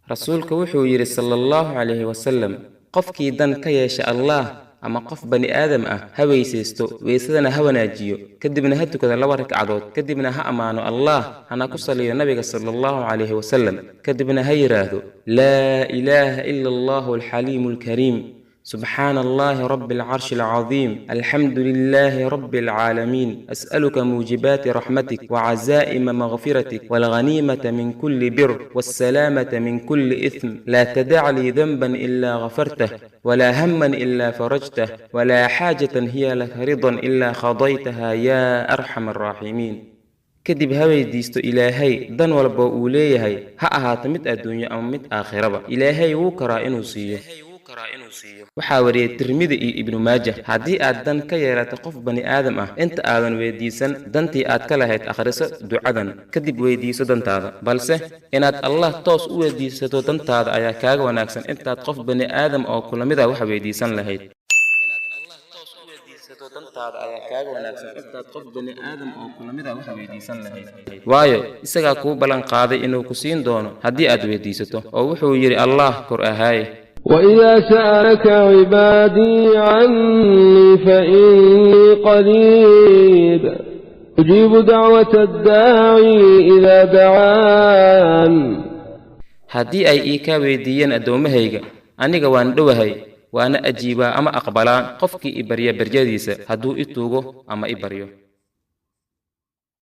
Rasuulka wuxuu yidhi sala Allahu calayhi wasalam: qofkii dan ka yeesha Allaah ama qof bani aadam ah, ha weysaysto, weysadana ha wanaajiyo, kadibna ha tukado 2 ragcadood, kadibna ha ammaano Allaah, hana ku saliyo nabiga sala Allahu calayhi wasalam, kadibna ha yidhaahdo: laa ilaaha ila Allahu alxaliimu alkariim, سبحان الله رب العرش العظيم، الحمد لله رب العالمين، أسألك موجبات رحمتك وعزائم مغفرتك والغنيمة من كل بر والسلامة من كل إثم، لا تدع لي ذنبا إلا غفرته، ولا هما إلا فرجته، ولا حاجة هي لك رضا إلا قضيتها يا أرحم الراحمين. Kadib ha weydiisto Ilaahay dan walba uu leeyahay, ha ahaato mid adduunyo ama mid aakhiraba. Ilaahay wuu karaa inuu siiyo. Waxaa wariyey Tirmidi iyo Ibnu Maaja. Haddii aad dan ka yeelato qof bani aadam ah, inta aadan weydiisan dantii aad ka lahayd, akhriso ducadan, kadib weydiiso dantaada. Balse inaad Allah toos u weydiisato dantaada ayaa kaaga wanaagsan intaad qof bani aadam oo kula mid ah wax weydiisan lahayd. Waayo, isagaa kuu ballan qaaday inuu ku siin doono haddii aad weydiisato, oo wuxuu yidhi Allah kor ahaaye: وإذا سألك عبادي عني فإني قريب، أجيب دعوة الداعي إذا دعان. Haddii ay ii kaa weydiiyeen addoommahayga, aniga waan dhowahay, waana ajiibaa ama aqbalaa qofkii i barya baryadiisa hadduu i tuugo ama i baryo.